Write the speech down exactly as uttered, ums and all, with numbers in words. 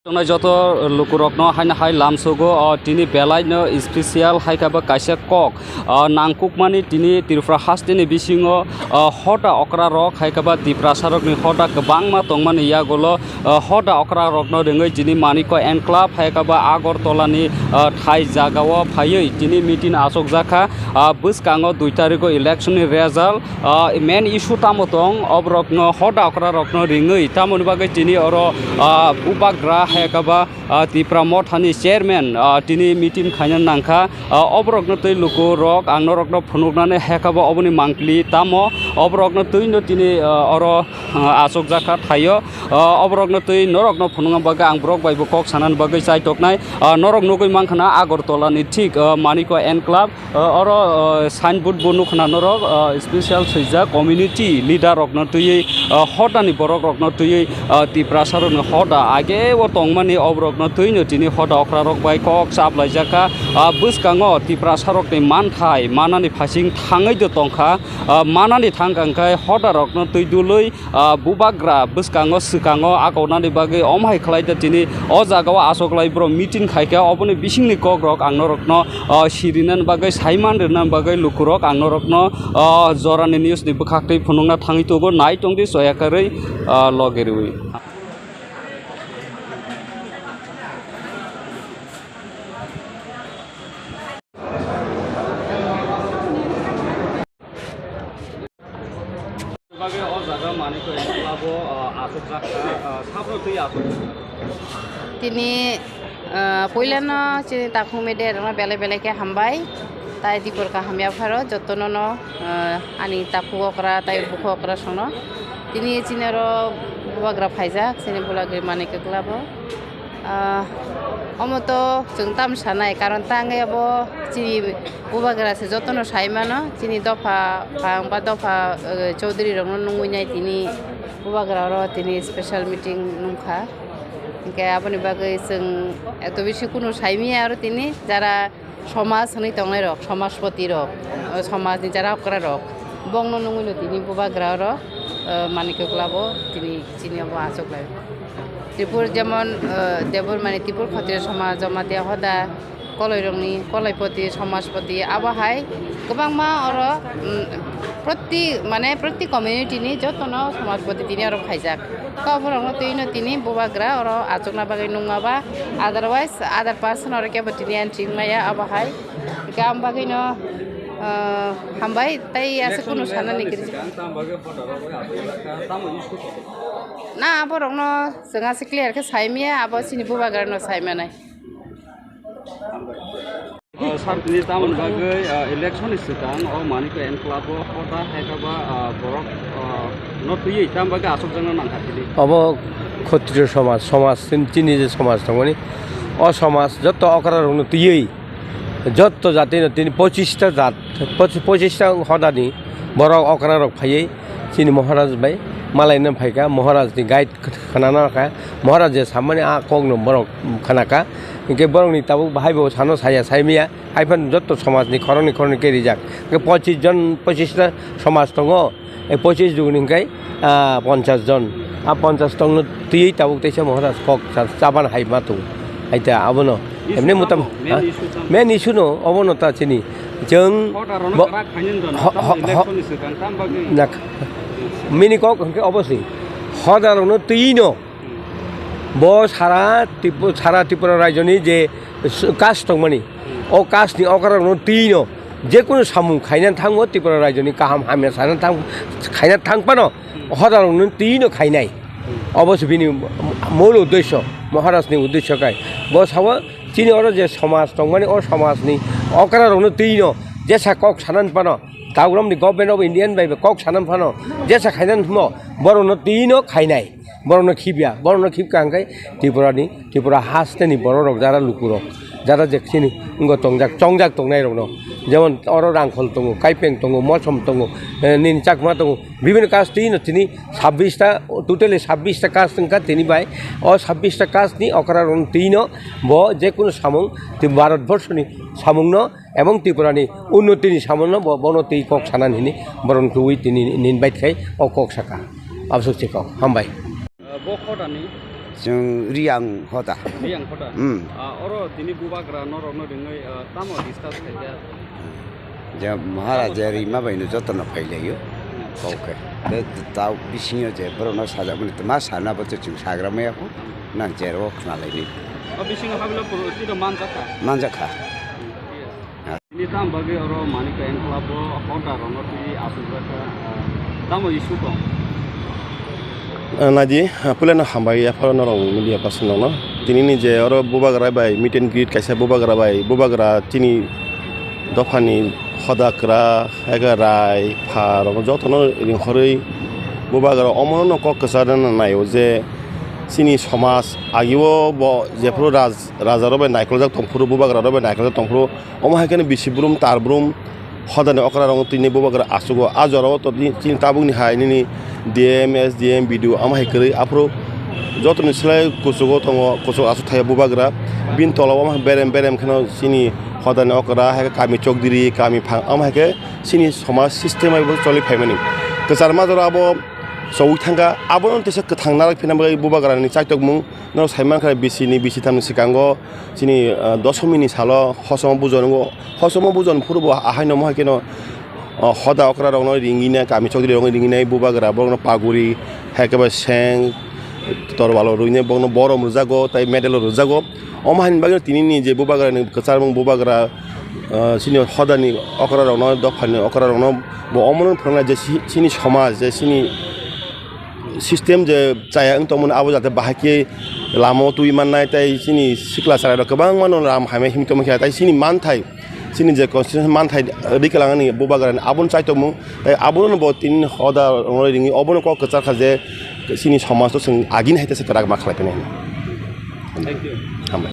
Tongnai joto lukurokno haino hai lamsogo, o, tini belaino special hai khe bo kaisa kok, o, nangkukmani tini Tripura hasteni bisingo, o, hoda okrarok hai khe ba Tiprasarokni hoda kwbangma tongmani yagulo, o, hoda okrarokno rwngwi tini Manikya Enclave hai khe ba Agartala ni, o, thai jagao phaiwi tini meeting achukjakha, o, bwskango dui tarikgo election ni result, Ah, main issue tamo tong, oborokno hoda okrarokno ringwi, tamoni bagwi tini oro, ah, bubagra hai khe ba, ah, Tipra Mothani chairman, ah, tini meeting khaina nangkha. Ah, oborokno twi lukurok ang norokno phunuknani hai khe ba oboni mangpili tamo, oborokno twino tini, ah, oro, ah, achukjakha thaio. Ah, oborokno twi norokno phunukna bagwi ang borok bai bo kok sanani bagwi chaitoknai. Ah, norok nugwi mankha na Agartala ni thik, ah, Manikya Enclave. Ah, oro, ah, signboard bo nukha na norok, ah, special swijak community leader rokno twiwi, ah, hodani borok rokno twiwi, ah, Tiprasa rokni hoda age o tongmani oborokno twino tini hoda okra rok bai kok chaplaijak kha. Ah, bwskango Tiprasa rokni manthai manani phasing thangwi do tongkha. Ah, manani thangkha hwnkhe hoda rokno twi dului, ah, bubagra bwskango swkango akonani bagwi omo hai khlai da tini o jagao achoklai borok meeting khai kha, oboni bisingni kokrok ang norokno, ah, sirinani bagwi saiman rwnani bagwi lukurok ang norokno, ah, jorani news ni bwkhaktwi phunukna thangwi tongo, nai tongdi soya karwi, ah, loge rwi. Bagwi o jaga manwi tongwi labo, ah, achukjak kha, ah, sabno twi achukjak. Tini, ah, puilano chini takhuk media rokno belai belai khe hambai. Tai dipor kaham yapharo jotono no, ah, ani takhuk okra tai bukhuk okra songno. Tini chini oro bubagra phaijak, chini bulagri manwi kwklabo. Ah, omo to chwng tamo sanai, karon ta wngwi abo chini bubagra se jotono sai mano, chini dopha phang ba dopha, eh, chaudhuri rokno nungwi nai tini bubagra oro tini special meeting nungkha. Hinkhe aboni bagwi chwng eto bisi kunu sai manya aro tini jara somaj hwnwi tongnai rok, somajpoti rok, o somajni jara okra rok, bongno nungwino tini bubagra oro, eh, manwi kwklabo tini chini obo achuklai. Tripur jemon, eh, Debbarmani Tripur Khatriya Somaj, Jamatia Hoda, Koloirokni, Kolaipoti, Somajpoti, abo hai kwbangma oro, mm, proti, mane proti community ni jotono Somajpoti tini oro phaijak. Kok borokno twino tini bubagra oro achukna bagwi nungma ba, otherwise other person oro kebo tini entry wngmaya abo hai. Hingke ang bagwino, ah, hambai tei aswk kunu sanani kwrwi. Na, borokno chwng aswk clear khe sai maya, abo chini bubagrano sai manai. O, sir, tini tamoni bagwi, ah, election ni swkang o Manikya Enclave o hoda hai khe ba, ah, borok, ah, no twiwi tam bagwi achukjakna nangkha tini. Obo Khatriya somaj, somaj, chini je somaj tongmani, o somaj joto okra rokno twiwi, jotto jatino tini pochista jat, pochi-, pochista hodani borok okra rok phaiwi chini Maharaj bai malaina phaikha, Maharaj ni guide khnana kha, Maharaj je samani a kokno borok khnakha, hinkhe borokni tabuk bahai bo sano saya saimaya, haiphano jotto somajni khoroknwi khoroknwi khe rijak, hinkhe pochis jon, pochista somaj tongo. E pochis joni hingkai, ah, ponchas jon. A ponchas tongno twiwi tabuk teisa Maharaj kok cha-, chaban hai ma tongo. Hai ta abono. Issue emne tamo, mutam-, main ha? Issue tamo? Main issue no, obono ta chini. Chwng hoda rokno bo-, kwrak khainani rwna, ho-, tamo ho-, ho-, election ni swkang tam bagwi? Nak-, mini kok hingke obo se. Hoda rokno twiwi no. Bo sara Tripu-, sara Tripura rajyoni je s-, caste tongmani, o caste ni okra rokno twi no je kunu samung khaina thangmo Tripura rajyoni kaham hamya sana thang, khaina thang phano hoda rokno twi no khainai. Obo se bini mul uddesho, Maharaj ni uddesho kai. Bo sao chini oro je somaj tongmani, o somaj ni okra rokno twi no jesa kok sanan phano, Taugram ni Government of Indian bai kok sanan phano, jesa khaina thangmo borokno twi no khainai. Borokno khibya, borokno khibka hwnkhe Tripurani, Tripura hasteni bororok jara lukurok, jara je chini wngwi tongjak, chongjak tongnairokno, jemon oro Rangkhol tongo, Kaipeng tongo, Mosom tongo, eh, nini Chakma tongo, bibhinno caste twino tini sabbis ta, totally sabbis ta caste wngkha tini bai. O sabbis ta caste ni okrarokno twino bo jekunu samung, twi Bharat borshoni samungno ebong Tripurani unnotini samungno bo, bono twi kok sanani hini borokno twiwi tini invite khai o kok saka. Absuk se kok. Hambai. Bo hodani Chwng Riyang hoda. Riyang hoda? Hmm. Ah, oro tini bubagra norokno ringwi, ah, tamo discuss khaikha? Je Maharaja rima baino jotono phailaio. Hmm. Kokhe. Te tao bisingo je borokno sajakmani ma sana bo to chwng sagra maya kho. Nang jero khnalaini. O bisingo hablo puro tiro manjakha? Manjakha. Hmm. Tini tam bagwi oro Manikya Enclave o hoda rokno twi aswk jakha, ah, tamo issue tong? Ah, naidi, ah, puilano hambai yapharo norok media person rokno. Tini ni je oro bubagra bai meet and greet kaisa bubagra bai, bubagra chini dophani hoda kwra, ega rai, pha rokno jotono ringkhorwi bubagra omono kok kwcharna naio je chini somaj agio bo jephuru raj-, raja rok bai naikol jak tongphuru, bubagra rok bai naikol jak tongphuru, omo hai kheno bisi brum, tar brum, hodani okra rok tini bubagra achugo. A jora o to ni chini tabuk ni hai nini D M, S D M, B D O, omo hai kwrwi aphuru jotoni slai kuchugo tongo, kuchuk achuk thai bubagra. Bini tola o omo hai berem berem kheno chini hodani okra, hai khe kami chokdiri, kami phang, omo hai khe chini somaj system bai bo choli phaimani. Kwchar majora abo chowui thangkha, abono teisa kwthang narak phina bagwi bubagrani chaitokmung norok sai mankha bisi ni, bisi tham ni swkango. Chini, ah, dosomi ni salo hosomo bujon wngo. Hosomo bujon phuru bo ahaino mohai kheno, ah, hoda okra rokno ringwi nai, kami chokdiri rokno ringwi nai, bubagra borokno paguri, hai khe ba seng, torwalo rwinai borokno borom rwjago, tai medal rwjago. Omo haini bagwi tini ni je bubagra ni kwchar mung bubagra, ah, chini hoda ni okra rokno, dopha ni okra rokno bo omono phwrwng nai je chi-, chini somaj, je chini system je chaya wng tongmani abo jate bahai khe lama o twi mannai, tei chini sikla chwrai rok kwbangma no lam hamya himwi tongma khe, tei chini manthai, chini je constitution manthai riklang ni bubagra ni abono chai tongmung, tei abono bo tini hoda rok ringwi obono kok kwchar kha je chini somaj o chwng agini hai tesa kwrak ma khlai phinai. Thank you. Hambai.